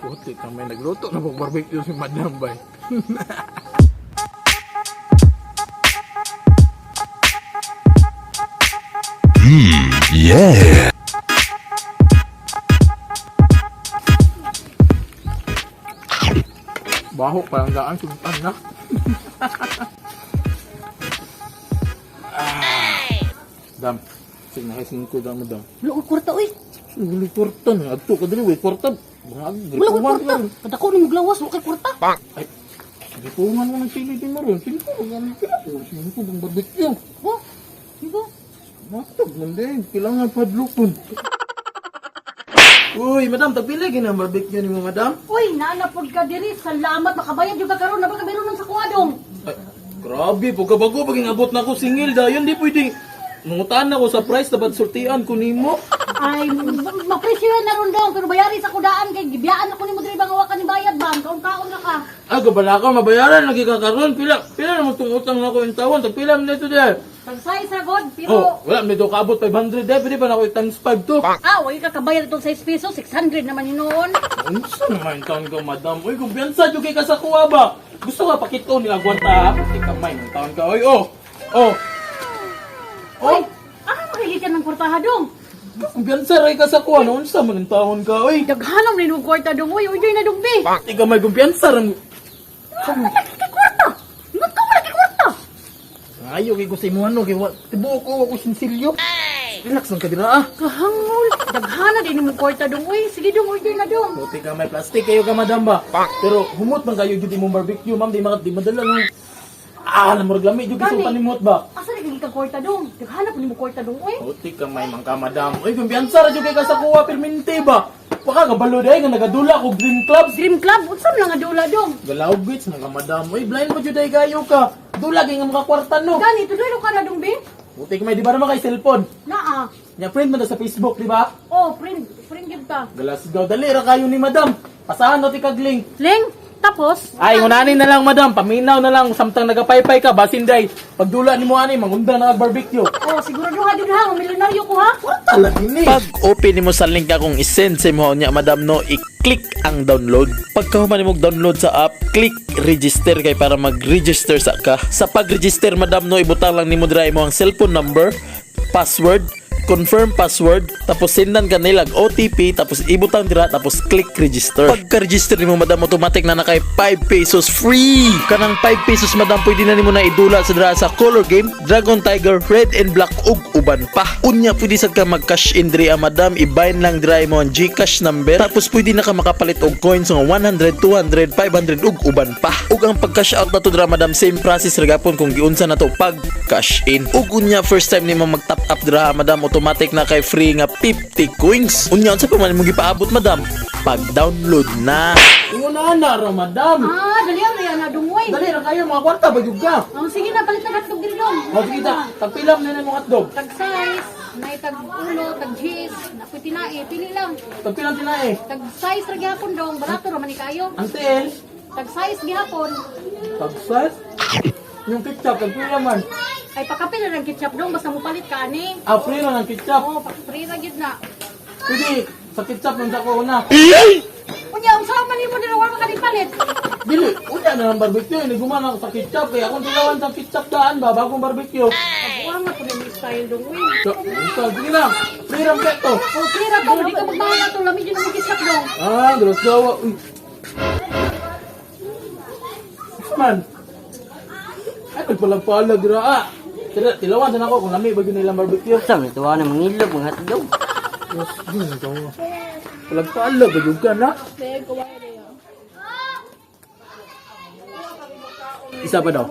Puti ka may nagluto na pag barbecue si Madam bay. Yeah. Baho pa lang daan sultan na. Ah. Dam. Sige na kay singko dam mo dam. Wala ko kwarta oy. Wala kwarta na. Adto ka diri way kwarta. Wala ko kwarta. Kadako ni muglawas, wala kay kwarta. Ay, gipungan mo ng sili din mo ron. Singko, ganun pila. Singko bang barbecue. Oh. Di ba? Matag man din. Kailangan padlukon. Uy, madam, tagpila gina ang barbecue ni mo, madam? Uy, naana pod ka diri. Salamat makabayad jud ka karon na ba ka meron sa kuadong. Ay, grabe, pagkabago, paging abot na ko singil, dayon di pwedeng. Nangutaan na ko sa price, dapat sultian ko nimo. Ay, mapresyo na ron dong, pero bayari sa kudaan kay gibiyaan ako nimo diri bang wa ka ni bayad ba? Kaon-kaon na ka. Ah, gabala ka, mabayaran, lagi ka karon. Pila, pila naman itong utang na ko yung tawon. Tagpila man dito dahil. Tag size ra god, pero Oh, wala, may daw kaabot 500 dahil. Pwede ba na ko times 5 to? Ah, wala ka kabayad itong 6 pesos, 600 naman yun noon. Unsa naman taon ka, madam? Uy, kumpiyansa, jugay ka sa kuha ba? Gusto ka pakito nila gwanta, ha? Pati kamay, ng taon ka. Uy, oh! Oh! Oh! Ano makigikan ng kwartaha dong? Kumpiyansa, ray ka sa kuha. No? Unsa man ang taon ka, uy? Daghanam rin yung kwarta dong, uy, order na dong, be. Pati kamay, kumpiyansa ram. Malaki ka kwarta! Ba't ka malaki kwarta? Ayaw, kay ko sa imo ano, kay tibuok ko, ako sinsilyo. Relax lang ka dira, ah. Kahangol! Daghana din mo kwarta dong, uy. Sige dong, order na dong. Puti ka may plastic kayo ka madam ba? Pero humot man kayo jud imong barbecue, ma'am, di makat di madala nung ah, namurag lami jud Gani. sultan nimot ba? Asa na ka kwarta dong? Daghana po nimo kwarta dong, uy. Puti ka may man ka madam. Uy, kumpiyansa ra jud kay ka sa kuha permente ba? Baka kabalo day nga nagadula ko Dream Club. Dream Club, unsa man lang nga dula dong? Galaw gits man ka madam. Uy, blind mo jud ay kayo ka. Dula kay nga makakwarta no. Gani, tuloy ka na dong, be? Puti ka may di ba naman kay cellphone? Naa. Nya friend mo na sa Facebook, di ba? Oh, friend, friend gyud ta. Galas gaw dali ra kayo ni madam. Pasahan na ti kag link. Ling, tapos? Ay, ngunanin na lang, madam. Paminaw na lang. Samtang nagapaypay ka, basin day. Pagdula ni mo ani, mangunda na kag barbecue. Oh, siguro ha jud ha, milyonaryo ko ha. Talaga ni. Pag open nimo sa link akong isend sa imo niya madam no, i-click ang download. Pagkahuman nimo download sa app, click register kay para mag-register sa ka. Sa pag-register madam no, ibutang lang nimo dira imo ang cellphone number, password, confirm password, tapos sendan ka nila og OTP, tapos ibutang dira, tapos click register. Pagka-register nimo madam, automatic na na kay 5 pesos free. Kanang 5 pesos madam, pwede na nimo na idula sa dira sa color game, Dragon Tiger, Red and Black ug uban pa. Unya pwede sad ka mag-cash in diri ah, madam, i-bind lang dira mo ang GCash number, tapos pwede na ka makapalit og coins nga 100, 200, 500 ug uban pa. Ug ang pag-cash out nato dira madam, same process ra gapon kung giunsa nato pag cash in. Ug unya first time nimo mag top up dira ah, madam, automatic na kay free nga 50 coins. Unya unsa pa man imong gipaabot madam? Pag-download na. Ingunahan na ra, madam. Ah, dali ang na na dong, uy. Dali ra kayo, mga kwarta, ba jud ka? Oh, sige na, palit na hotdog diri dong. O, sige ta. Tagpilam na nimo hotdog. Tag size, may tag ulo, tag cheese, na pwede na eh, pili lang. Tagpilam tinae. Tag size ra gihapon dong, barato ra man ni kayo. Ang TL, Tag size gihapon. tag size. Yung ketchup, tagpila man. Ay pakapil na ng ketchup dong basta mopalit ka ani. Ah, free na ng ketchup. Oh, free ra gyud na. Pwede, sa ketchup nung ko una. Unya unsa man nimo diri wala ka palit. Dili, unya na ng barbecue. Hindi gumana ako sa ketchup. Kaya akong tilawan sa ketchup daan ba, bagong barbecue. Pagbuang na po nimo style dong uy. So, sige lang. Free ra to. Oh, free ra to, di ka magmahal ato lami jud ang ketchup dong. Ah, galas gawa. Uy. Man. Ay, nagpalag-palag ra ah. Tira, tilawan din ako kung lami ba yun nilang barbecue. Sa may tuwa na mangilog, mga hotdog. Yes, yun ito. Palag-palag ba yun ka na? Isa pa daw.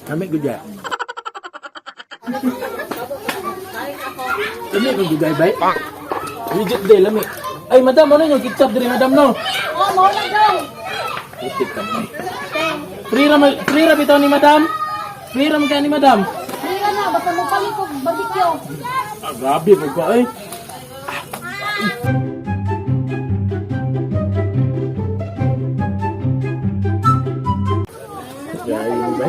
Lami ko dyan. Lami ko dyan, bay. Legit day, lami. Ay, madam, ano yung ketchup diri, madam, no? Oh, mao lang dong. Putik ka mo. Free ra, free ra bitaw ni madam. Free ra man kaya ni madam. Free ra na basta mopalit og barbecue. Ah, grabe po ka, eh. Gaya ba?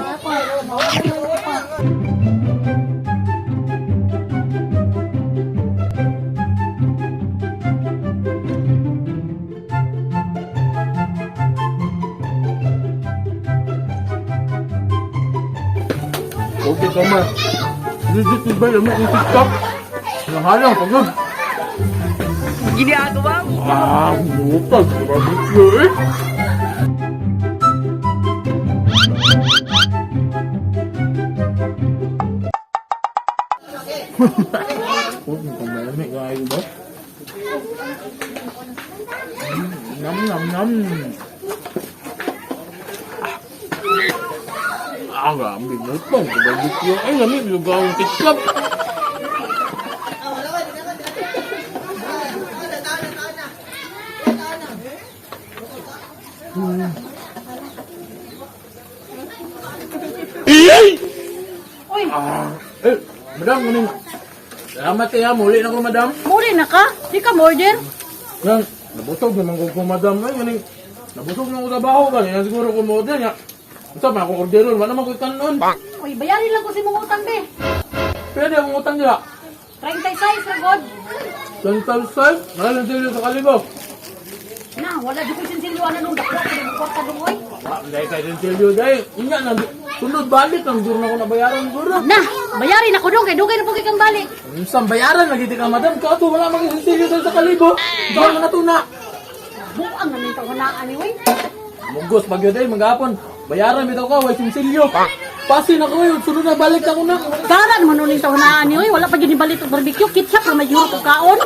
Kamay. Legit ba yung mga TikTok? Nahalang, pagod. Ginagawa mo. Ah, butag. Barbecue eh. Oh, mukhang malami kayo ba? Nam, nam, nam. Ah, grabe. Mukbang sa barbecue. Ay, lami. Lugaw ang ketchup. Uy, Ah, eh, madam, ganun. Salamat kaya, muli na ko, madam. muli na ka? Di ka order? Yan, nabusog naman ko madam. Ay, ganing, nabusog na ko trabaho ba? Yan siguro ko mo-order niya. Unsa man akong orderon, wala naman ko ikanon. Uy, bayarin lang ko si mong utang be. Pwede akong utang nila. 36 ra god. 25, wala lang sila sa kalibo. Na, wala di ko sinsilyo ana nung dako ko mo kwarta dong oy. Wala, dahil kay Rentilio, dahil. Unya na, sunod balik ang duro na ko nabayaran siguro. Na, bayarin ako dong kay dugay na po kay kang balik. Unsang bayaran, lagi di ka, madam. Kato, wala man kay Rentilio sa kalibo. Ikaw na natuna. Buang na nito wala ani oy. Mugos, bagyo dahil, maghapon. Bayaran, bitaw ka, way sinsilyo. Pasin ako yun, sunod na balik ako na. Gara naman nun yung tawanaan ni oy, wala pa gyud ni balit og barbecue, ketchup ra may yuro kaon.